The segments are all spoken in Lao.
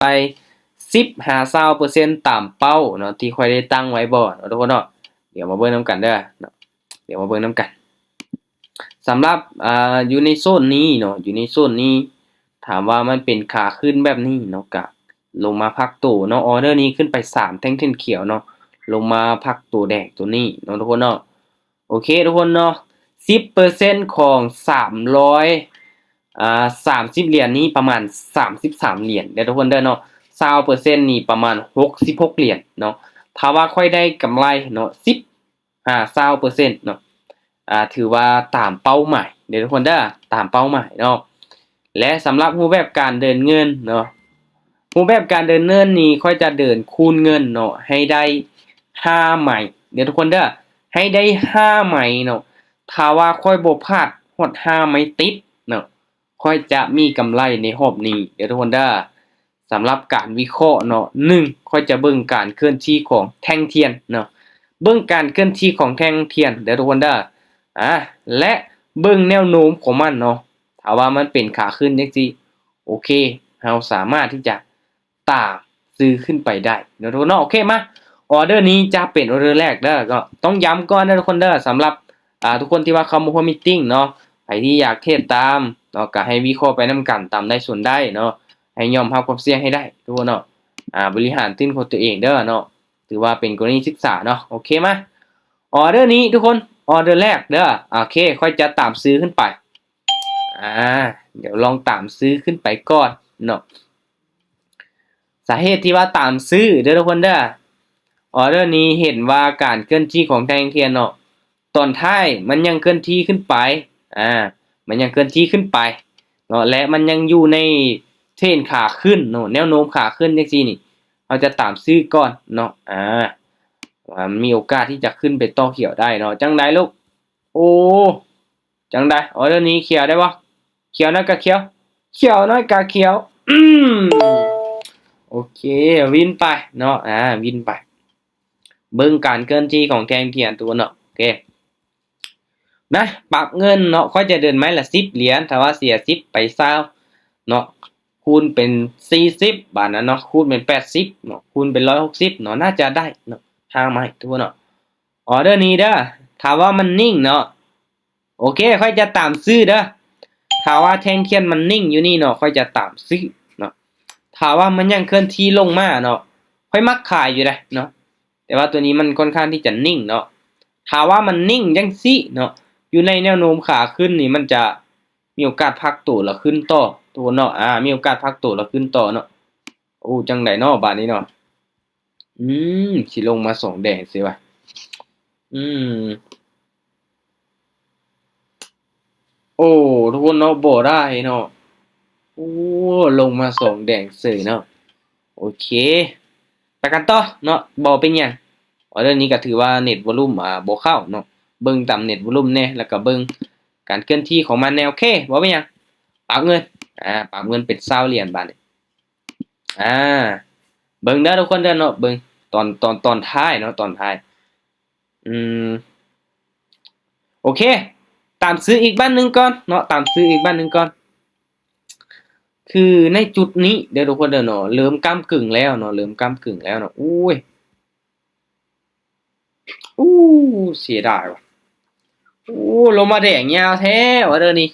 ໄປສິບຫາຊາວເປີເຊັນຕາມເປົ້າເນາະ ທີ່ຂ້ອຍໄດ້ຕັ້ງໄວ້ບໍ່ເນາະ ທຸກຄົນເນາະ. ດຽວມາເບິ່ງນຳກັນເດີເນາະ ດຽວມາເບິ່ງນຳກັນ. ສຳລັບ ອ່າ ຢູ່ໃນໂຊນນີ້ເນາະ ຢູ່ໃນໂຊນນີ້ ຖ້າວ່າມັນເປັນຂາຂຶ້ນແບບນີ້ເນາະ ກະລົງມາພັກໂຕເນາະ. ອອເດີນີ້ຂຶ້ນໄປສາມແທ່ງເທນຂຽວເນາະ ລົງມາພັກໂຕແດງໂຕນີ້ເນາະ ທຸກຄົນເນາະ. ໂອເຄ ທຸກຄົນເນາະ ສິບເປີເຊັນຂອງສາມຮ້ອຍ ອ່າ ສາມສິບຫຼຽນນີ້ປະມານສາມສິບສາມຫຼຽນເດີ ທຸກຄົນເດີເນາະ. ຊາວເປີເຊັນນີ້ປະມານຫົກສິບຫົກຫຼຽນເນາະ. ຖ້າວ່າຂ້ອຍໄດ້ກຳໄລເນາະ ສິບຫາຊາວເປີເຊັນເນາະ ອ່າ ຖືວ່າຕາມເປົ້າໝາຍເດີ ທຸກຄົນເດີ ຕາມເປົ້າໝາຍເນາະ. ແລະ ສຳລັບຮູບແບບການເດີນເງິນເນາະ ຮູບແບບການເດີນເງິນນີ້ ຂ້ອຍຈະເດີນຄູນເງິນເນາະ ໃຫ້ໄດ້ຫ້າໄມເດີ ທຸກຄົນເດີ ໃຫ້ໄດ້ຫ້າໄມເນາະ. ຖ້າວ່າຂ້ອຍບໍ່ພາດຮອດຫ້າໄມຕິດເນາະ ຂ້ອຍຈະມີກຳໄລໃນຮອບນີ້ເດີ ທຸກຄົນເດີ. ສຳລັບການວິເຄາະເນາະ ໜຶ່ງ ຂ້ອຍຈະເບິ່ງການເຄື່ອນທີ່ຂອງແທ່ງທຽນເນາະ ເບິ່ງການເຄື່ອນທີ່ຂອງແທ່ງທຽນເດີ ທຸກຄົນເດີ ອາ ແລະ ເບິ່ງແນວໂນ້ມຂອງມັນເນາະ. ຖ້າວ່າມັນເປັນຂາຂຶ້ນຈັ່ງຊີ້ ໂອເຄ ເຮົາສາມາດທີ່ຈະຕາມຊື້ຂຶ້ນໄປໄດ້ເນາະ ທຸກຄົນເນາະ. ໂອເຄ ມາ ອອເດີນີ້ຈະເປັນອອເດີແລກເດີ ກໍຕ້ອງຢ້ຳກ່ອນເດີ ທຸກຄົນເດີ. ສຳລັບ ອ່າ ທຸກຄົນທີ່ວ່າເຂົ້າມາຮ່ວມມີດຕິງເນາະ ໃຜທີ່ຢາກເທຣດຕາມເນາະ ກໍໃຫ້ວິເຄາະໄປນຳກັນຕາມໄດ້ສ່ວນໄດ້ເນາະ ໃຫ້ຍອມຮັບຄວາມສ່ຽງໃຫ້ໄດ້ ທຸກຄົນເນາະ. ອ່າ ບໍລິຫານທຶນຂອງຕົວເອງເດີເນາະ ຖືວ່າເປັນກໍລະນີສຶກສາເນາະ. ໂອເຄ ມາ ອອເດີນີ້ ທຸກຄົນ ອອເດີແລກເດີ. ໂອເຄ ຂ້ອຍຈະຕາມຊື້ຂຶ້ນໄປ ອ່າ ດຽວລອງຕາມຊື້ຂຶ້ນໄປກ່ອນເນາະ. ສາເຫດທີ່ວ່າຕາມຊື້ເດີ ທຸກຄົນເດີ ອອເດີນີ້ເຫັນວ່າການເຄື່ອນທີ່ຂອງແທ່ງທຽນເນາະ ຕອນທ້າຍມັນຍັງເຄື່ອນທີ່ຂຶ້ນໄປ ອາ ມັນຍັງເຄື່ອນທີ່ຂຶ້ນໄປເນາະ ແລະ ມັນຍັງຢູ່ໃນເທຣນຂາຂຶ້ນເນາະ ແນວໂນ້ມຂາຂຶ້ນຈັ່ງຊີ້ນີ້ ເຮົາຈະຕາມຊື້ກ່ອນເນາະ ອາ ວ່າມີໂອກາດທີ່ຈະຂຶ້ນໄປຕໍ່ຂຽວໄດ້ເນາະ. ຈັ່ງໃດລູກ ໂອ້ ຈັ່ງໃດ ອອເດີນີ້ຂຽວໄດ້ບໍ່? ຂຽວໜ້ອຍກະຂຽວ ຂຽວໜ້ອຍກະຂຽວ ອືມ ໂອເຄ ວິນໄປເນາະ ອາ ວິນໄປ ເບິ່ງການເຄື່ອນທີ່ຂອງແທ່ງທຽນ ທຸກຄົນເນາະ. ໂອເຄ ມາ ປັບເງິນເນາະ ຂ້ອຍຈະເດີນໄມ້ລະສິບຫຼຽນ ຖ້າວ່າເສຍສິບໄປຊາວເນາະ ຄູນເປັນສີ່ສິບ ບາດນັ້ນເນາະ ຄູນເປັນແປດສິບເນາະ ຄູນເປັນຮ້ອຍຫົກສິບເນາະ ໜ້າຈະໄດ້ເນາະ ຫ້າໄມ້ ທຸກຄົນເນາະ. ອອເດີນີ້ເດີ ຖ້າວ່າມັນນິ່ງເນາະ ໂອເຄ ຂ້ອຍຈະຕາມຊື້ເດີ. ຖ້າວ່າແທ່ງທຽນມັນນິ່ງຢູ່ນີ້ເນາະ ຂ້ອຍຈະຕາມຊື້ເນາະ. ຖ້າວ່າມັນຍັງເຄື່ອນທີ່ລົງມາເນາະ ຂ້ອຍມັກຂາຍຢູ່ເດເນາະ ແຕ່ວ່າຕົວນີ້ມັນຄ່ອນຂ້າງທີ່ຈະນິ່ງເນາະ. ຖ້າວ່າມັນນິ່ງຈັ່ງຊີ້ເນາະ ຢູ່ໃນແນວໂນ້ມຂາຂຶ້ນນີ້ ມັນຈະມີໂອກາດພັກໂຕແລ້ວຂຶ້ນຕໍ່ ທຸກຄົນເນາະ. ອາ ມີໂອກາດພັກໂຕແລ້ວຂຶ້ນຕໍ່ເນາະ. ໂອ້ ຈັ່ງໃດເນາະບາດນີ້ເນາະ. ອືມ ຊິລົງມາສອງແດງເສຍວ່າ ອືມ ໂອ້ ທຸກຄົນເນາະ ບໍ່ໄດ້ເນາະ. ໂອ້ ລົງມາສອງແດງເສຍເນາະ. ໂອເຄ ໄປກັນຕໍ່ເນາະ ບໍ່ເປັນຫຍັງ. ອອເດີນີ້ກໍຖືວ່າເນັດວອລຸມ ອ່າ ບໍ່ເຂົ້າເນາະ ເບິ່ງຕາມເນັດວອລຸມແດ່ ແລ້ວກໍເບິ່ງການເຄື່ອນທີ່ຂອງມັນແດ່. ໂອເຄ ບໍ່ເປັນຫຍັງ ປັບເງິນ ອາ ປັບເງິນເປັນຊາວຫຼຽນບາດນີ້. ອາ ເບິ່ງເດີທຸກຄົນເດີເນາະ ເບິ່ງຕອນ ຕອນ ຕອນທ້າຍເນາະ ຕອນທ້າຍ. ອືມ ໂອເຄ ຕາມຊື້ອີກບາດໜຶ່ງກ່ອນເນາະ ຕາມຊື້ອີກບາດໜຶ່ງກ່ອນ. ຄືໃນຈຸດນີ້ເດີທຸກຄົນເດີເນາະ ເລີ່ມກ້ຳກຶ່ງແລ້ວເນາະ ເລີ່ມກ້ຳກຶ່ງແລ້ວເນາະ. ໂອ້ຍ ໂອ້ ເສຍດາຍວ່າ ໂອ້ ລົງມາແດງຍາວແທ້ວ່າເດີນີ້.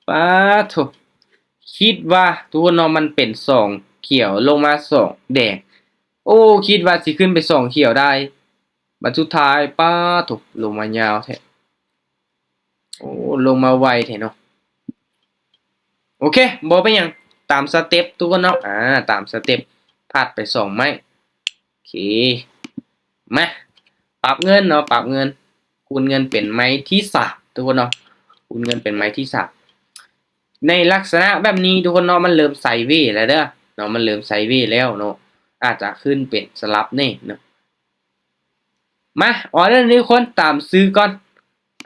ປາໂທ້ ຄິດວ່າທຸກຄົນເນາະ ມັນເປັນສອງຂຽວ ລົງມາສອງແດງ. ໂອ້ ຄິດວ່າຊິຂຶ້ນໄປສອງຂຽວໄດ້ ບັດສຸດທ້າຍ ປາໂທ້ ລົງມາຍາວແທ້. ໂອ້ ລົງມາໄວແທ້ເນາະ. ໂອເຄ ບໍ່ເປັນຫຍັງ ຕາມສະເຕັບທຸກຄົນເນາະ. ອາ ຕາມສະເຕັບ ພາດໄປສອງໄມ້. ໂອເຄ ມາ ປັບເງິນເນາະ ປັບເງິນ ຄູນເງິນເປັນໄມ້ທີສາມທຸກຄົນເນາະ ຄູນເງິນເປັນໄມ້ທີສາມ. ໃນລັກສະນະແບບນີ້ທຸກຄົນເນາະ ມັນເລີ່ມໄຊເວແລ້ວເດີເນາະ ມັນເລີ່ມໄຊເວແລ້ວເນາະ ອາດຈະຂຶ້ນເປັນສະຫຼັບແດ່ເນາະ. ມາ ອອເດີນີ້ທຸກຄົນ ຕາມຊື້ກ່ອນ.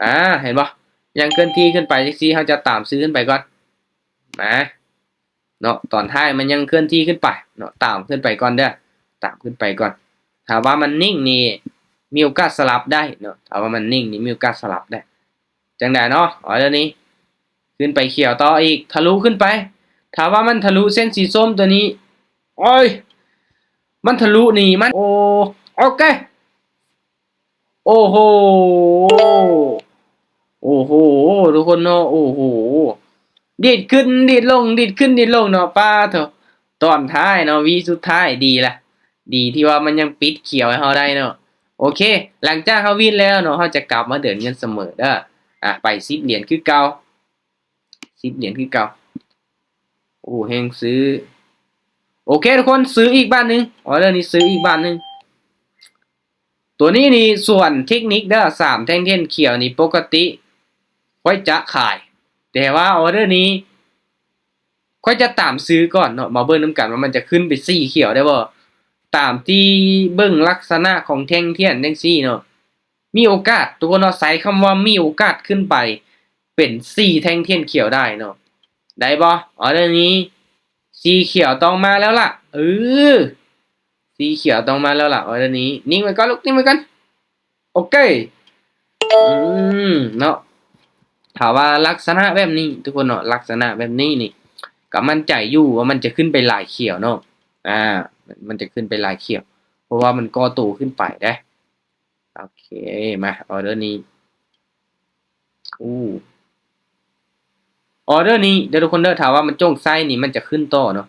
ອາ ເຫັນບໍ່ ຍັງເຄື່ອນທີ່ຂຶ້ນໄປຈັ່ງຊີ້ ເຮົາຈະຕາມຊື້ຂຶ້ນໄປກ່ອນ ມາ ເນາະ. ຕອນທ້າຍມັນຍັງເຄື່ອນທີ່ຂຶ້ນໄປເນາະ ຕາມຂຶ້ນໄປກ່ອນເດີ ຕາມຂຶ້ນໄປກ່ອນ. ຖ້າວ່າມັນນິ່ງນີ້ ມີໂອກາດສະຫຼັບໄດ້ເນາະ ຖ້າວ່າມັນນິ່ງນີ້ ມີໂອກາດສະຫຼັບໄດ້. ຈັ່ງໃດເນາະ ອອເດີນີ້ ຂຶ້ນໄປຂຽວຕໍ່ອີກ ທະລຸຂຶ້ນໄປ. ຖ້າວ່າມັນທະລຸເສັ້ນສີສົ້ມຕົວນີ້ ໂອ້ຍ ມັນທະລຸນີ້ ມັນ ໂອ້ ໂອເຄ ໂອ້ໂຫ ໂອ້ໂຫ ທຸກຄົນເນາະ ໂອ້ໂຫ ດີດຂຶ້ນດີດລົງ ດີດຂຶ້ນດີດລົງເນາະ ປາໂທ້ ຕອນທ້າຍເນາະ ວິສຸດທ້າຍ ດີລະ ດີທີ່ວ່າມັນຍັງປິດຂຽວໃຫ້ເຮົາໄດ້ເນາະ. ໂອເຄ ຫຼັງຈາກເຮົາວິນແລ້ວເນາະ ເຮົາຈະກັບມາເດີນເງິນສະເໝີເດີ. ອາ ໄປສິບຫຼຽນຄືເກົ່າ ສິບຫຼຽນຄືເກົ່າ. ໂອ້ ແຮງຊື້ ໂອເຄທຸກຄົນ ຊື້ອີກບາດໜຶ່ງ ອໍເດີນີ້ຊື້ອີກບາດໜຶ່ງ. ຕົວນີ້ນີ້ສ່ວນເທັກນິກເດີ ສາມແທ່ງທຽນຂຽວນີ້ ປົກກະຕິຂ້ອຍຈະຂາຍ ແຕ່ວ່າອໍເດີນີ້ຂ້ອຍຈະຕາມຊື້ກ່ອນເນາະ. ມາເບິ່ງນຳກັນວ່າມັນຈະຂຶ້ນໄປສີ່ຂຽວໄດ້ບໍ່ ຕາມທີ່ເບິ່ງລັກສະນະຂອງແທ່ງທຽນຈັ່ງຊີ້ເນາະ. ມີໂອກາດ ທຸກຄົນເນາະ ໃຊ້ຄຳວ່າມີໂອກາດຂຶ້ນໄປເປັນສີ່ແທ່ງທຽນຂຽວໄດ້ເນາະ ໄດ້ບໍ່? ອໍເດີນີ້ ສີຂຽວຕ້ອງມາແລ້ວລະ ເອີ ສີຂຽວຕ້ອງມາແລ້ວລະ ອໍເດີນີ້. ນິ່ງໄວ້ກ່ອນລູກ ນິ່ງໄວ້ກ່ອນ ໂອເຄ ອືມ ເນາະ ຖ້າວ່າລັກສະນະແບບນີ້ ທຸກຄົນເນາະ ລັກສະນະແບບນີ້ນີ້ ກໍໝັ້ນໃຈຢູ່ວ່າມັນຈະຂຶ້ນໄປຫຼາຍຂຽວເນາະ ອາ ມັນຈະຂຶ້ນໄປຫຼາຍຂຽວ ເພາະວ່າມັນກໍ່ໂຕຂຶ້ນໄປເດ້. ໂອເຄ ມາ ອໍເດີນີ້ ອູ້ ອໍເດີນີ້ເດີທຸກຄົນເດີ ຖ້າວ່າມັນຈົ່ງໃຊ້ນີ້ ມັນຈະຂຶ້ນຕໍ່ເນາະ.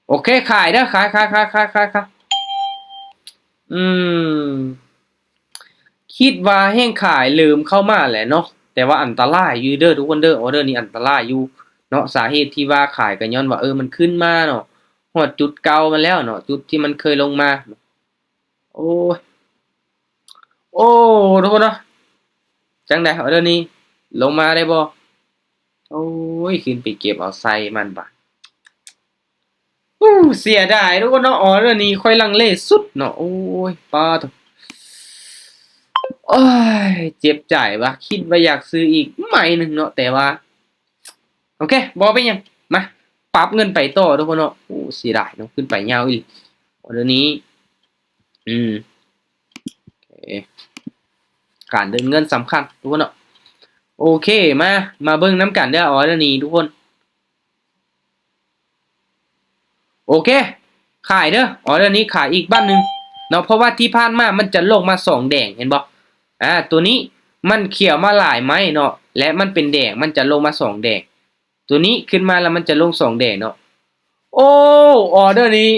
ໂອເຄ ຂາຍເດີ ຂາຍ ຂາຍ ຂາຍ ຂາຍ ຂາຍ ຂາຍ ອືມ ຄິດວ່າແຮງຂາຍເລີ່ມເຂົ້າມາແຫຼະເນາະ ແຕ່ວ່າອັນຕະລາຍຢູ່ເດີທຸກຄົນເດີ ອໍເດີນີ້ອັນຕະລາຍຢູ່ເນາະ. ສາເຫດທີ່ວ່າຂາຍກໍຍ້ອນວ່າ ເອີ ມັນຂຶ້ນມາເນາະ ຮອດຈຸດເກົ່າມັນແລ້ວເນາະ ຈຸດທີ່ມັນເຄີຍລົງມາ. ໂອ້ຍ ໂອ້ ທຸກຄົນເນາະ ຈັ່ງໃດ ອໍເດີນີ້ລົງມາໄດ້ບໍ່? ໂອ້ຍ ຂຶ້ນໄປເກັບເອົາໃສ່ມັນບາດ. ໂອ້ ເສຍດາຍທຸກຄົນເນາະ ອໍເດີນີ້ຂ້ອຍລັງເລສຸດເນາະ. ໂອ້ຍ ປາໂທ້ ໂອ້ຍ ເຈັບໃຈວ່າ ຄິດວ່າຢາກຊື້ອີກໄມ້ໜຶ່ງເນາະ ແຕ່ວ່າ ໂອເຄ ບໍ່ເປັນຫຍັງ ມາ ປັບເງິນໄປຕໍ່ທຸກຄົນເນາະ. ໂອ້ ເສຍດາຍເນາະ ຂຶ້ນໄປຍາວອີ່ຫຼີ ອໍເດີນີ້ ອືມ ໂອເຄ ການເດີນເງິນສຳຄັນທຸກຄົນເນາະ. ໂອເຄ ມາ ມາເບິ່ງນຳກັນເດີ ອໍເດີນີ້ທຸກຄົນ. ໂອເຄ ຂາຍເດີ ອໍເດີນີ້ຂາຍອີກບາດໜຶ່ງເນາະ ເພາະວ່າທີ່ຜ່ານມາມັນຈະລົງມາສອງແດງ ເຫັນບໍ່? ອາ ຕົວນີ້ມັນຂຽວມາຫຼາຍໄມ້ເນາະ ແລະ ມັນເປັນແດງ ມັນຈະລົງມາສອງແດງ ຕົວນີ້ຂຶ້ນມາແລ້ວມັນຈະລົງສອງແດງເນາະ. ໂອ້ ອໍເດີນີ້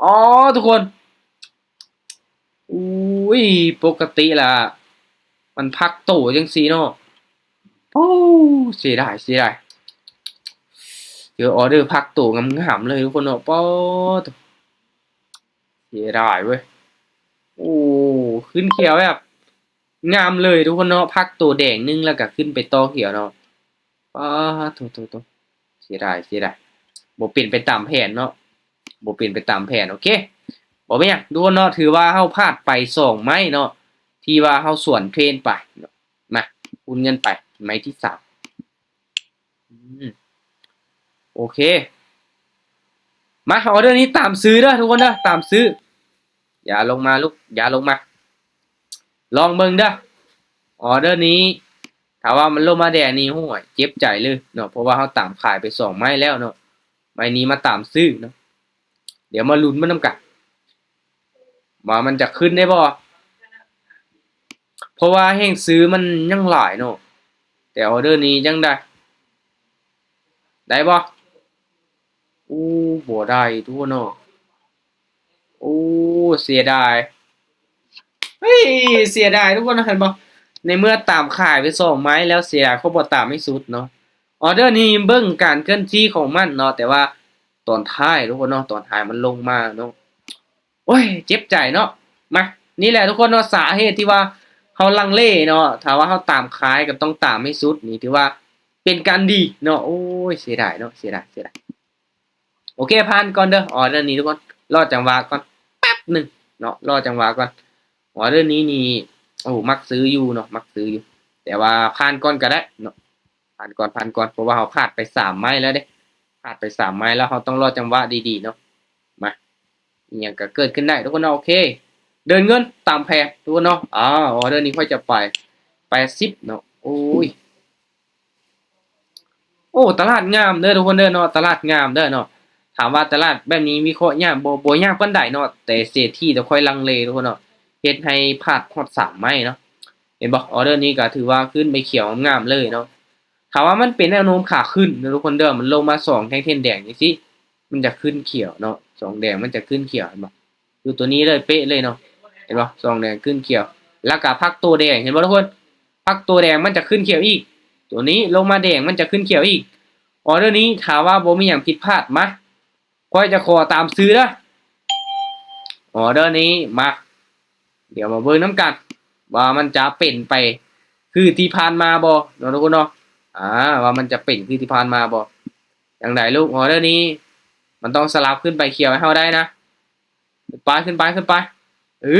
ອໍ ທຸກຄົນ ອຸ້ຍ ປົກກະຕິລະ ມັນພັກໂຕຈັ່ງຊີ້ເນາະ. ໂອ້ ເສຍດາຍ ເສຍດາຍ ເຈີອໍເດີພັກໂຕງາມໆເລີຍທຸກຄົນເນາະ. ປາໂທ້ ເສຍດາຍເວີຍ ໂອ້ ຂຶ້ນຂຽວແບບງາມເລີຍທຸກຄົນເນາະ ພັກໂຕແດງໜຶ່ງແລ້ວກໍຂຶ້ນໄປຕໍ່ຂຽວເນາະ. ປາໂທ້ ເສຍດາຍ ເສຍດາຍ ບໍ່ເປັນໄປຕາມແຜນເນາະ ບໍ່ເປັນໄປຕາມແຜນ. ໂອເຄ ບໍ່ເປັນຫຍັງທຸກຄົນເນາະ ຖືວ່າເຮົາພາດໄປສອງໄມ້ເນາະ ທີ່ວ່າເຮົາສວນເທຣນໄປເນາະ. ມາ ຄູນເງິນໄປໄມ້ທີສາມ ອືມ ໂອເຄ ມາ ອໍເດີນີ້ຕາມຊື້ເດີທຸກຄົນເດີ ຕາມຊື້ ຢ່າລົງມາລູກ ຢ່າລົງມາ ລອງເບິ່ງເດີ ອໍເດີນີ້ ຖ້າວ່າມັນລົງມາແດງນີ້ ໂຫຍ ເຈັບໃຈເລີຍເນາະ ເພາະວ່າເຮົາຕາມຂາຍໄປສອງໄມ້ແລ້ວເນາະ ໄມ້ນີ້ມາຕາມຊື້ເນາະ. ດຽວມາລຸ້ນມັນນຳກັນ ວ່າມັນຈະຂຶ້ນໄດ້ບໍ່ ເພາະວ່າແຮງຊື້ມັນຍັງຫຼາຍເນາະ. ແຕ່ອໍເດີນີ້ຈັ່ງໃດ ໄດ້ບໍ່? ໂອ້ ບໍ່ໄດ້ທຸກຄົນເນາະ. ໂອ້ ເສຍດາຍ ເຮີ້ຍ ເສຍດາຍທຸກຄົນເນາະ ເຫັນບໍ່? ໃນເມື່ອຕາມຂາຍໄປສອງໄມ້ແລ້ວ ເສຍດາຍ ຂ້ອຍບໍ່ຕາມໃຫ້ສຸດເນາະ. ອໍເດີນີ້ເບິ່ງການເຄື່ອນທີ່ຂອງມັນເນາະ ແຕ່ວ່າຕອນທ້າຍທຸກຄົນເນາະ ຕອນທ້າຍມັນລົງມາເນາະ. ໂອ້ຍ ເຈັບໃຈເນາະ. ມາ ນີ້ແຫຼະທຸກຄົນເນາະ ສາເຫດທີ່ວ່າເຮົາລັງເລເນາະ ຖ້າວ່າເຮົາຕາມຂາຍກໍຕ້ອງຕາມໃຫ້ສຸດ ນີ້ຖືວ່າເປັນການດີເນາະ. ໂອ້ຍ ເສຍດາຍເນາະ ເສຍດາຍ ເສຍດາຍ. ໂອເຄ ຜ່ານກ່ອນເດີ ອໍເດີນີ້ທຸກຄົນ ລໍຈັງຫວະກ່ອນແປັບໜຶ່ງເນາະ ລໍຈັງຫວະກ່ອນ. ອໍເດີນີ້ນີ້ ໂອ້ ມັກຊື້ຢູ່ເນາະ ມັກຊື້ຢູ່ ແຕ່ວ່າຜ່ານກ່ອນກໍໄດ້ເນາະ ຜ່ານກ່ອນ ຜ່ານກ່ອນ ເພາະວ່າເຮົາພາດໄປສາມໄມ້ແລ້ວເດ້ ພາດໄປສາມໄມ້ແລ້ວ ເຮົາຕ້ອງລໍຈັງຫວະດີໆເນາະ. ມາ ອີ່ຫຍັງກໍເກີດຂຶ້ນໄດ້ທຸກຄົນເນາະ. ໂອເຄ ເດີນເງິນຕາມແຜນທຸກຄົນເນາະ. ອາ ອໍເດີນີ້ຂ້ອຍຈະໄປແປດສິບເນາະ. ໂອ້ຍ ໂອ້ ຕະຫຼາດງາມເດີທຸກຄົນເດີເນາະ ຕະຫຼາດງາມເດີເນາະ. າມວ່າຕະຫຼາດແບບນີ້ວິເຄາະຍາກບໍ່? ບໍ່ຍາກປານໃດເນາະ, ແຕ່ເສດຖີຕ້ອງຄ່ອຍລັງເລທຸກຄົນເນາະ, ເຮັດໃຫ້ພາດຮອດສາມໄມ້ເນາະ. ເຫັນບໍ່? ອໍເດີນີ້ກໍຖືວ່າຂຶ້ນໄປຂຽວງາມເລີຍເນາະ. ຖ້າວ່າມັນເປັນແນວໂນ້ມຂາຂຶ້ນເນາະທຸກຄົນເດີ, ມັນລົງມາສອງແທ່ງທຽນແດງຈັ່ງຊີ້ ມັນຈະຂຶ້ນຂຽວເນາະ, ສອງແດງມັນຈະຂຶ້ນຂຽວ ເຫັນບໍ່? ຢູ່ຕົວນີ້ເລີຍ ເປະເລີຍເນາະ, ເຫັນບໍ່? ສອງແດງຂຶ້ນຂຽວ ແລ້ວກໍພັກໂຕແດງ ເຫັນບໍ່ທຸກຄົນ? ພັກໂຕແດງມັນຈະຂຶ້ນຂຽວອີກ, ຕົວນີ້ລົງມາແດງມັນຈະຂຶ້ນຂຽວອີກ. ອໍເດີນີ້ຖ້າວ່າບໍ່ມີຫຍັງຜິດພາດ ມາ ຂ້ອຍຈະຂໍຕາມຊື້ເດີ. ອໍເດີນີ້ ມາ ດຽວມາເບິ່ງນຳກັນວ່າມັນຈະເປັນໄປຄືທີ່ຜ່ານມາບໍ່ເນາະທຸກຄົນເນາະ, ອາ ວ່າມັນຈະເປັນຄືທີ່ຜ່ານມາບໍ່. ຈັ່ງໃດລູກ? ອໍເດີນີ້ ມັນຕ້ອງສະຫຼັບຂຶ້ນໄປຂຽວໃຫ້ເຮົາໄດ້ນະ. ຂຶ້ນໄປ ຂຶ້ນໄປ ຂຶ້ນໄປ. ເອີ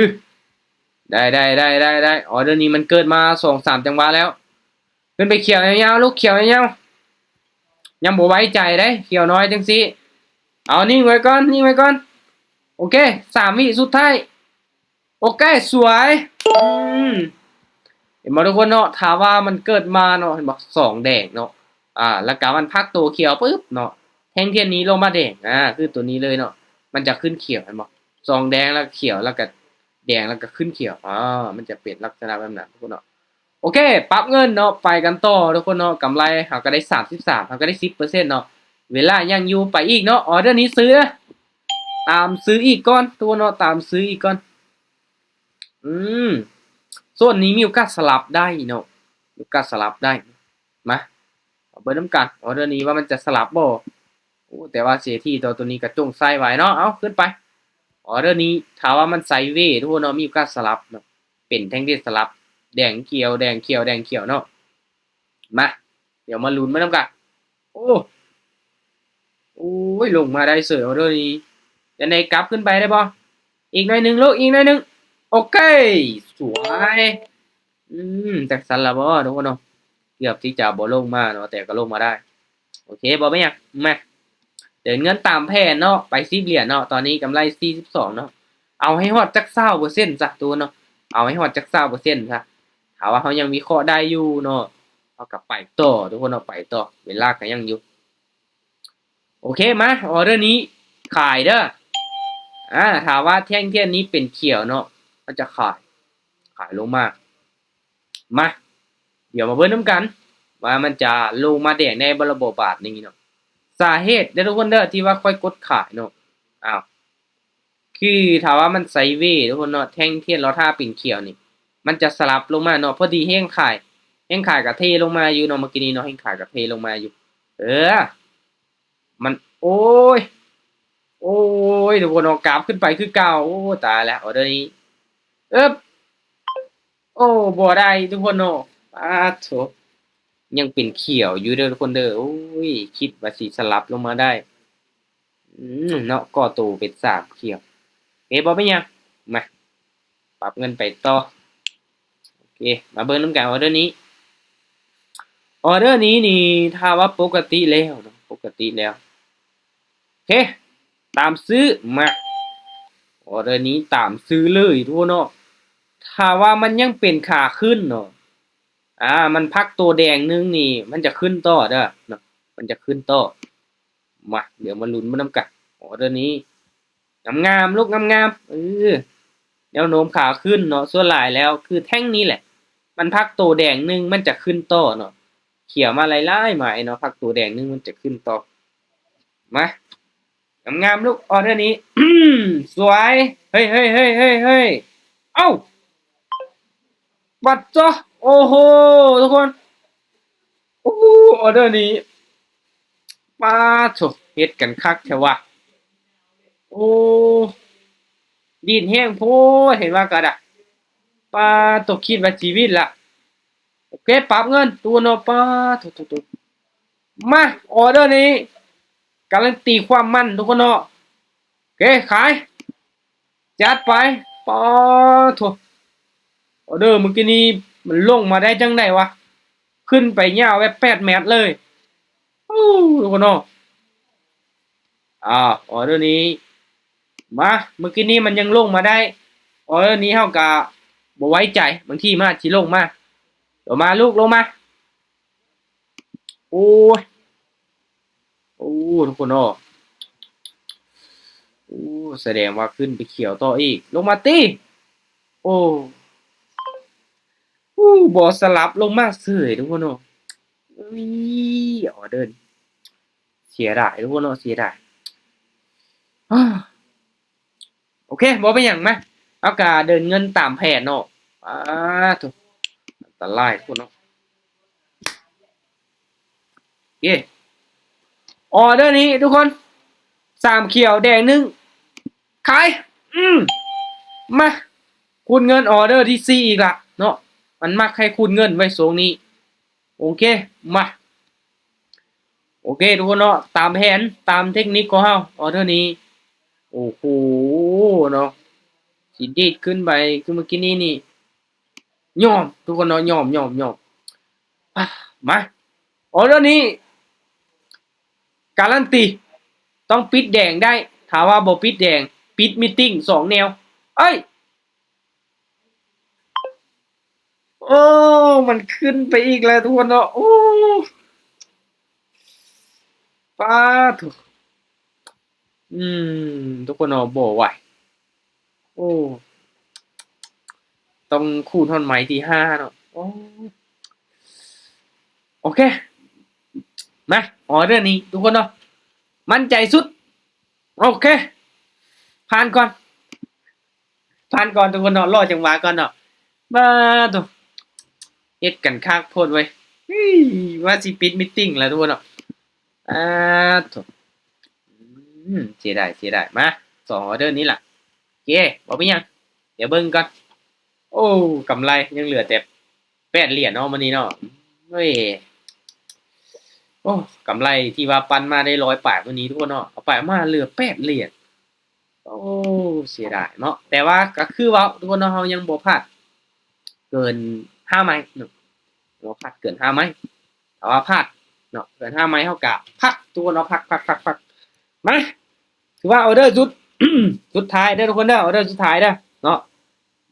ໄດ້ ໄດ້ ໄດ້ ໄດ້ ໄດ້. ອໍເດີນີ້ມັນເກີດມາສອງສາມຈັງຫວະແລ້ວ. ຂຶ້ນໄປຂຽວຍາວໆ ລູກ ຂຽວຍາວໆ. ຍັງບໍ່ໄວ້ໃຈເດ້ ຂຽວນ້ອຍຈັ່ງຊີ້. ເອົາ ນິ່ງໄວ້ກ່ອນ ນິ່ງໄວ້ກ່ອນ. ໂອເຄ ສາມວິສຸດທ້າຍ. ໂອເຄ ສວຍ. ອືມ ເຫັນບໍ່ທຸກຄົນເນາະ? ຖ້າວ່າມັນເກີດມາເນາະ ເຫັນບໍ່? ສອງແດງເນາະ, ອາ ແລ້ວກະມັນພັກໂຕຂຽວປຶບເນາະ, ແທ່ງທຽນນີ້ລົງມາແດງ ອາ ຄືຕົວນີ້ເລີຍເນາະ, ມັນຈະຂຶ້ນຂຽວ ເຫັນບໍ່? ສອງແດງ ແລ້ວຂຽວ ແລ້ວກະແດງ ແລ້ວກະຂຶ້ນຂຽວ. ອາ ມັນຈະເປັນລັກສະນະແບບນັ້ນທຸກຄົນເນາະ. ໂອເຄ ປັບເງິນເນາະ, ໄປກັນຕໍ່ທຸກຄົນເນາະ. ກຳໄລເຮົາກໍໄດ້ສາມສິບສາມ ເຮົາກໍໄດ້ສິບເປີເຊັນເນາະ, ເວລາຍັງຢູ່. ໄປອີກເນາະ, ອໍເດີນີ້ຊື້ເນາະ, ຕາມຊື້ອີກກ່ອນທຸກຄົນເນາະ, ຕາມຊື້ອີກກ່ອນ. ອືມ ໂຊນນີ້ມີໂອກາດສະຫຼັບໄດ້ເນາະ, ມີໂອກາດສະຫຼັບໄດ້. ມາ ມາເບິ່ງນຳກັນ ອໍເດີນີ້ວ່າມັນຈະສະຫຼັບບໍ່? ໂອ້ ແຕ່ວ່າເສດຖີໂຕ ໂຕນີ້ກະຈົ່ງໄຊໄວ້ເນາະ. ເອົາ ຂຶ້ນໄປ. ອໍເດີນີ້ຖ້າວ່າມັນໄຊເວທຸກຄົນເນາະ, ມີໂອກາດສະຫຼັບເນາະ, ເປັນແທ່ງທຽນສະຫຼັບ ແດງຂຽວ ແດງຂຽວ ແດງຂຽວເນາະ. ມາ ດຽວມາລຸ້ນໄປນຳກັນ. ໂອ້ ໂອ້ຍ ລົງມາໄດ້ເສີຍ ອໍເດີນີ້. ຈັ່ງໃດ ກັບຂຶ້ນໄປໄດ້ບໍ່? ອີກໜ້ອຍໜຶ່ງລູກ ອີກໜ້ອຍໜຶ່ງ. ໂອເຄ ສວຍ. ອືມ ຈັກຊັ້ນລະບໍ່ທຸກຄົນເນາະ, ເກືອບທີ່ຈະບໍ່ລົງມາເນາະ ແຕ່ກໍລົງມາໄດ້. ໂອເຄ ບໍ່ເປັນຫຍັງ. ມາ ເດີນເງິນຕາມແຜນເນາະ, ໄປສິບຫຼຽນເນາະ, ຕອນນີ້ກຳໄລສີ່ສິບສອງເນາະ. ເອົາໃຫ້ຮອດຈັກຊາວເປີເຊັນຊະທຸກຄົນເນາະ, ເອົາໃຫ້ຮອດຈັກຊາວເປີເຊັນຊະ. ຖ້າວ່າເຮົາຍັງວິເຄາະໄດ້ຢູ່ເນາະ ເຮົາກໍໄປຕໍ່ທຸກຄົນເນາະ, ໄປຕໍ່ ເວລາກໍຍັງຢູ່. ໂອເຄ ມາ ອໍເດີນີ້ຂາຍເດີ. ອາ ຖ້າວ່າແທ່ງທຽນນີ້ເປັນຂຽວເນາະ ເຮົາຈະຂາຍ ຂາຍລົງມາ. ມາ ດຽວມາເບິ່ງນຳກັນວ່າມັນຈະລົງມາແດງໄດ້ບໍ່ລະບໍບາດນີ້ເນາະ. ສາເຫດເດີທຸກຄົນເດີ ທີ່ວ່າຂ້ອຍກົດຂາຍເນາະ, ອ້າວ ຄືຖ້າວ່າມັນໄຊເວທຸກຄົນເນາະ, ແທ່ງທຽນລໍຖ້າເປັນຂຽວນີ້ ມັນຈະສະຫຼັບລົງມາເນາະ. ພໍດີແຮງຂາຍ ແຮງຂາຍກະເທລົງມາຢູ່ເນາະ ເມື່ອກີ້ນີ້ເນາະ, ແຮງຂາຍກະເທລົງມາຢູ່. ເອີ ມັນ ໂອ້ຍ ໂອ້ຍ ທຸກຄົນເນາະ, ກາບຂຶ້ນໄປຄືເກົ່າ. ໂອ້ ຕາຍແລ້ວ ອໍເດີນີ້. ເອີບ ໂອ້ ບໍ່ໄດ້ທຸກຄົນເນາະ. ປາດໂທ້ ຍັງເປັນຂຽວຢູ່ເດີທຸກຄົນເດີ. ໂອ້ຍ ຄິດວ່າຊິສະຫຼັບລົງມາໄດ້. ອືມ ເນາະ ກໍ່ໂຕເປັນສາມຂຽວ. ເອີ ບໍ່ເປັນຫຍັງ. ມາ ປັບເງິນໄປຕໍ່. ໂອເຄ ມາເບິ່ງນຳກັນ ອໍເດີນີ້. ອໍເດີນີ້ນີ້ ຖ້າວ່າປົກກະຕິແລ້ວເນາະ, ປົກກະຕິແລ້ວ. ເຄ ຕາມຊື້. ມາ ອໍເດີນີ້ຕາມຊື້ເລີຍທຸກຄົນເນາະ. ຖ້າວ່າມັນຍັງເປັນຂາຂຶ້ນເນາະ, ອາ ມັນພັກໂຕແດງໜຶ່ງນີ້ ມັນຈະຂຶ້ນຕໍ່ເດີເນາະ, ມັນຈະຂຶ້ນຕໍ່. ມາ ດຽວມາລຸ້ນມານຳກັນ ອໍເດີນີ້. ງາມໆ ລູກ ງາມໆ. ເອີ ແນວໂນ້ມຂາຂຶ້ນເນາະ, ສ່ວນຫຼາຍແລ້ວຄືແທ່ງນີ້ແຫຼະ ມັນພັກໂຕແດງໜຶ່ງ ມັນຈະຂຶ້ນຕໍ່ເນາະ. ຂຽວມາຫຼາຍໆໄມ້ເນາະ, ພັກໂຕແດງໜຶ່ງ ມັນຈະຂຶ້ນຕໍ່. ມາ ງາມໆ ລູກ ອໍເດີນີ້. ສວຍ. ເຮີ້ຍ ເຮີ້ຍ ເຮີ້ຍ ເຮີ້ຍ ເຮີ້ຍ. ເອົ້າ ບັດເຈາະ. ໂອ້ໂຫ ທຸກຄົນ. ໂອ້ ອໍເດີນີ້ ປາດໂທ້ ເຮັດກັນຄັກແທ້ວະ. ໂອ້ ດີດແຮງໂພດ ເຫັນວ່າກໍໄດ້. ປາດໂທ້ ຄິດວ່າຊີວິດລະ. ໂອເຄ ປັບເງິນ ທຸກຄົນເນາະ. ປາດໂທ້ ມາ ອໍເດີນີ້ ກາລັນຕີຄວາມມັນ ທຸກຄົນເນາະ. ໂອເຄ ຂາຍ. ຈັດໄປ. ປາດໂທ້ ອໍເດີມື້ກີ້ນີ້ມັນລົງມາໄດ້ຈັ່ງໃດວະ? ຂຶ້ນໄປຍາວແບບແປດແມັດເລີຍ. ໂອ້ ທຸກຄົນເນາະ. ອາ ອໍເດີນີ້ ມາ ມື້ກີ້ນີ້ມັນຍັງລົງມາໄດ້. ອໍເດີນີ້ເຮົາກະບໍ່ໄວ້ໃຈ, ບາງທີມັນອາດຊິລົງມາ. ລົງມາລູກ ລົງມາ. ໂອ້ຍ ໂອ້ ທຸກຄົນເນາະ. ສະແດງວ່າຂຶ້ນໄປຂຽວຕໍ່ອີກ. ລົງມາຕິ. ໂອ້ ອູ້ ບໍ່ສະຫຼັບລົງມາເສີຍ ທຸກຄົນເນາະ. ອຸ້ຍ ອໍເດີ ເສຍດາຍ ທຸກຄົນເນາະ ເສຍດາຍ. ໂອເຄ ບໍ່ເປັນຫຍັງ ມາ ເຮົາກະເດີນເງິນຕາມແຜນເນາະ. ອາ ໂທ້ ອັນຕະລາຍ ທຸກຄົນເນາະ. ເຢ້ ອໍເດີນີ້ທຸກຄົນ ສາມຂຽວແດງໜຶ່ງ ຂາຍ. ອືມ ມາ ຄູນເງິນ ອໍເດີທີສີ່ອີກລະເນາະ. ມັນມັກໃຫ້ຄູນເງິນໄວ້ຊ່ວງນີ້. ໂອເຄ ມາ ໂອເຄ ທຸກຄົນເນາະ ຕາມແຜນ ຕາມເຕັກນິກຂອງເຮົາ. ອໍເດີນີ້ ໂອ້ໂຫ ເນາະ ຊິດີດຂຶ້ນໄປຄືເມື່ອກີ້ນີ້ນີ້ ຍອມ ທຸກຄົນເນາະ ຍອມ ຍອມ ຍອມ. ອາ ມາ ອໍເດີນີ້ ກາລັນຕີ ຕ້ອງປິດແດງໄດ້. ຖ້າວ່າບໍ່ປິດແດງ ປິດມີດຕິ້ງສອງແນວ. ເອີຍ ໂອ້ ມັນຂຶ້ນໄປອີກແລ້ວ ທຸກຄົນເນາະ. ໂອ້ ປາໂທ້ ອືມ ທຸກຄົນເນາະ ບໍ່ໄຫວ. ໂອ້ ຕ້ອງຂູນຮອດໄມ້ທີຫ້າເນາະ. ໂອ້ ໂອເຄ ມາ ອໍເດີນີ້ ທຸກຄົນເນາະ ໝັ້ນໃຈສຸດ. ໂອເຄ ຜ່ານກ່ອນ ຜ່ານກ່ອນ ທຸກຄົນເນາະ ລໍຈັງຫວະກ່ອນເນາະ. ບາໂທ້ ເຮັດກັນຄັກໂພດເວີຍ. ເຮີ້ຍ ວ່າຊິປິດມີດຕິ້ງແລ້ວ ທຸກຄົນເນາະ. ອາໂທ້ ອືມ ເສຍດາຍ ເສຍດາຍ. ມາ ສອງອໍເດີນີ້ລະ. ໂອເຄ ບໍ່ເປັນຫຍັງ ດຽວເບິ່ງກ່ອນ. ໂອ້ ກຳໄລຍັງເຫຼືອແຕ່ແປດຫຼຽນເນາະມື້ນີ້ເນາະ. ເອີຍ ໂອ້ ກຳໄລທີ່ວ່າປັ່ນມາໄດ້ຮ້ອຍປາຍມື້ນີ້ ທຸກຄົນເນາະ ເອົາໄປເອົາມາເຫຼືອແປດຫຼຽນ. ໂອ້ ເສຍດາຍເນາະ. ແຕ່ວ່າກໍຄືເວົ້າ ທຸກຄົນເນາະ ເຮົາຍັງບໍ່ພາດເກີນຫ້າໄມ້ເນາະ ບໍ່ພາດເກີນຫ້າໄມ້. ຖ້າວ່າພາດເນາະ ເກີນຫ້າໄມ້ ເຮົາກະພັກ ທຸກຄົນເນາະ ພັກ ພັກ ພັກ ພັກ. ມາ ຖືວ່າອໍເດີສຸດ ສຸດທ້າຍເດີ ທຸກຄົນເດີ ອໍເດີສຸດທ້າຍເດີເນາະ.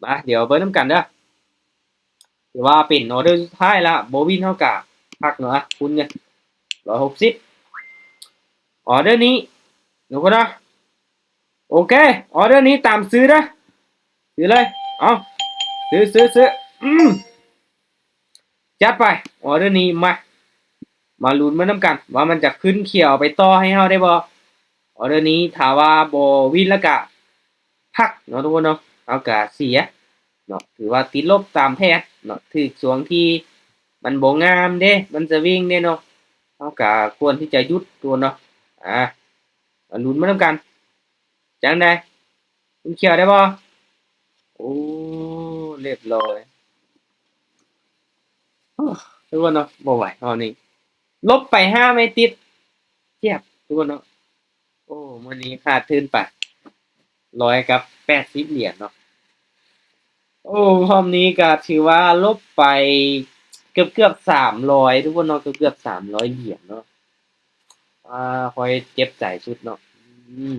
ມາ ດຽວເບິ່ງນຳກັນເດີ. ຖືວ່າເປັນອໍເດີສຸດທ້າຍລະ ບໍ່ວິນເຮົາກະພັກເນາະ. ອາ ຄູນເງິນ ຮ້ອຍຫົກສິບ ອໍເດີນີ້ ທຸກຄົນເນາະ. ໂອເຄ ອໍເດີນີ້ຕາມຊື້ເດີ ຊື້ເລີຍ. ເອົາ ຊື້ ຊື້ ຊື້ ອືມ ຈັດໄປ ອໍເດີນີ້. ມາ ມາລຸ້ນມານຳກັນວ່າມັນຈະຂຶ້ນຂຽວໄປຕໍ່ໃຫ້ເຮົາໄດ້ບໍ່. ອໍເດີນີ້ຖ້າວ່າບໍ່ວິນລະກະພັກເນາະ ທຸກຄົນເນາະ ເຮົາກະເສຍເນາະ. ຖືວ່າຕິດລົບຕາມແຜນເນາະ ຖືກຊ່ວງທີ່ມັນບໍ່ງາມເດ້ ມັນສະວິງເດ້ເນາະ ເຮົາກະຄວນທີ່ຈະຢຸດ ທຸກຄົນເນາະ. ອາ ມາລຸ້ນມານຳກັນ ຈັ່ງໃດ ຄຸນຂຽວໄດ້ບໍ່? ໂອ້ ລຽບຮ້ອຍ. ໂອ້ ທຸກຄົນເນາະ ບໍ່ໄຫວຮອບນີ້ ລົບໄປຫ້າໄມ້ຕິດ ເຈັບ ທຸກຄົນເນາະ. ໂອ້ ມື້ນີ້ຂາດທຶນໄປຮ້ອຍກັບແປດສິບຫຼຽນເນາະ. ໂອ້ ຮອບນີ້ກະຖືວ່າລົບໄປເກືອບໆສາມຮ້ອຍ ທຸກຄົນເນາະ ເກືອບໆສາມຮ້ອຍຫຼຽນເນາະ. ອາ ຂ້ອຍເຈັບໃຈສຸດເນາະ. ອືມ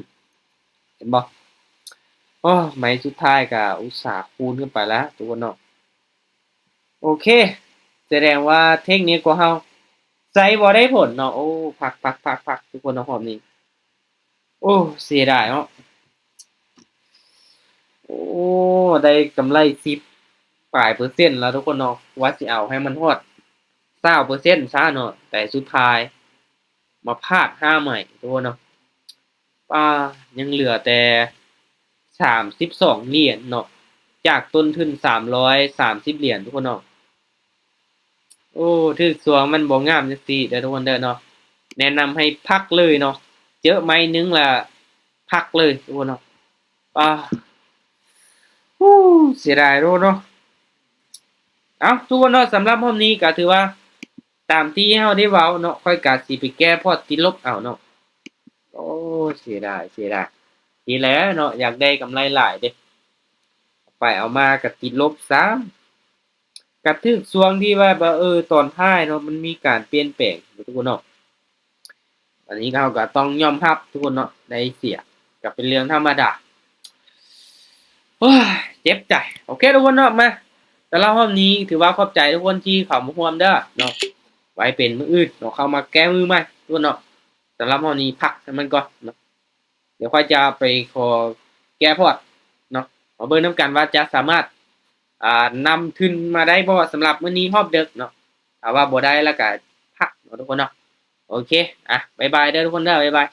ເຫັນບໍ່? ໂອ້ ໄມ້ສຸດທ້າຍກະອຸດສ່າຄູນຂຶ້ນໄປລະ ທຸກຄົນເນາະ. ໂອເຄ ສະແດງວ່າເທັກນິກຂອງເຮົາໃຊ້ບໍ່ໄດ້ຜົນເນາະ. ໂອ້ ພັກໆໆໆ ທຸກຄົນເນາະ ຮອບນີ້. ໂອ້ ເສຍດາຍເນາະ. ໂອ້ ໄດ້ກຳໄລສິບປາຍເປີເຊັນລະ ທຸກຄົນເນາະ. ວ່າຊິເອົາໃຫ້ມັນຮອດຊາວເປີເຊັນຊະເນາະ ແຕ່ສຸດທ້າຍມາພາດຫ້າໄມ້ ທຸກຄົນເນາະ. ປາ ຍັງເຫຼືອແຕ່ສາມສິບສອງຫຼຽນເນາະ ຈາກຕົ້ນທຶນສາມຮ້ອຍສາມສິບຫຼຽນ ທຸກຄົນເນາະ. ໂອ້ ຖືກຊ່ວງມັນບໍ່ງາມຈັ່ງຊີ້ເດີ ທຸກຄົນເດີເນາະ. ແນະນຳໃຫ້ພັກເລີຍເນາະ ເຈີໄມ້ໜຶ່ງລະພັກເລີຍ ທຸກຄົນເນາະ. ອາ ໂອ້ ເສຍດາຍໂດເນາະ. ເອົ້າ ທຸກຄົນເນາະ ສຳລັບຮອບນີ້ກະຖືວ່າຕາມທີ່ເຮົາໄດ້ເວົ້າເນາະ ຂ້ອຍກະຊິໄປແກ້ພອດຕິດລົບເອົາເນາະ. ໂອ້ ເສຍດາຍ ເສຍດາຍ. ນີ້ແຫຼະເນາະ ຢາກໄດ້ກຳໄລຫຼາຍເດ້ ເອົາໄປເອົາມາກະຕິດລົບຊ້ຳ. ກະຖືກຊ່ວງທີ່ວ່າ ເອີ ຕອນທ້າຍເນາະ ມັນມີການປ່ຽນແປງ ທຸກຄົນເນາະ. ອັນນີ້ເຮົາກະຕ້ອງຍອມຮັບ ທຸກຄົນເນາະ ໄດ້ເສຍ ກະເປັນເລື່ອງທຳມະດາ. ໂອ້ຍ ເຈັບໃຈ. ໂອເຄ ທຸກຄົນເນາະ ມາ ສຳລັບຮອບນີ້ຖືວ່າຂອບໃຈທຸກຄົນທີ່ເຂົ້າມາຮ່ວມເດີເນາະ. ໄວ້ເປັນມື້ອື່ນເນາະ ເຂົ້າມາແກ້ມືໃໝ່ ທຸກຄົນເນາະ. ສຳລັບຮອບນີ້ພັກໃຫ້ມັນກ່ອນເນາະ. ດຽວຂ້ອຍຈະໄປຂໍແກ້ພອດເນາະ ມາເບິ່ງນຳກັນວ່າຈະສາມາດ ອ່າ ນຳທຶນມາໄດ້ບໍ່ສຳລັບມື້ນີ້ຮອບເດິກເນາະ. ຖ້າວ່າບໍ່ໄດ້ແລ້ວກະພັກເນາະທຸກຄົນເນາະ. ໂອເຄ ອ່ະ ບາຍບາຍເດີທຸກຄົນເດີ ບາຍບາຍ.